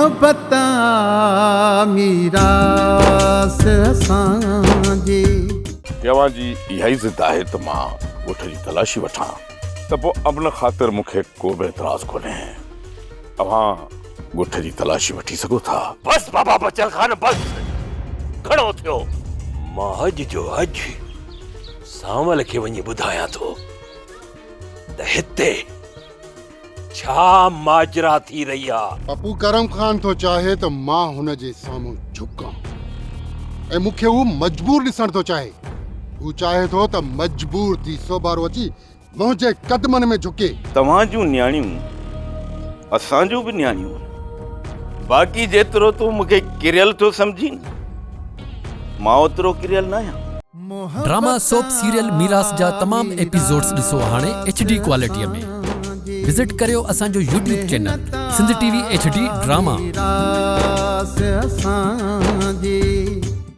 محبت آ ميراث اسان جي. جي اوهان جي اها ئي ضد آهي ته مان ڳوٺ جي تلاشي وٺان ته پوء امن خاطر مون کي ڪو به اعتراض ڪونهي. اوهان ڳوٺ جي تلاشي وٺي سگهو ٿا. بس بابا بچل خان بس، گهڻو ٿيو. مان اڄ جو اڄ سانول کي وڃي ٻڌايان ٿو ته هتي ڇا ماجرا ٿي رهي آ. پپو ڪرم خان ٿو چاهي ته مان هن جي سامهون جهڪان ۽ مون کي هو مجبور ڏسڻ ٿو چاهي. هو چاهي ٿو ته مجبور ٿي سوڀارو اچي منهنجي قدمن ۾ جهڪي. توهان جون نياڻيون اسان جون به نياڻيون آهن. باقي جيترو تون مون کي ڪريل ٿو سمجهين مان اوترو ڪريل ناهيان. ڊراما سوپ سيريل ميراث جا تمام ايپيسوڊز ڏسو هاڻي ايڇ ڊي ڪوالٽي ۾. وزٽ ڪريو اسان جو YouTube channel Sindh T V H D drama. ميراث اسان.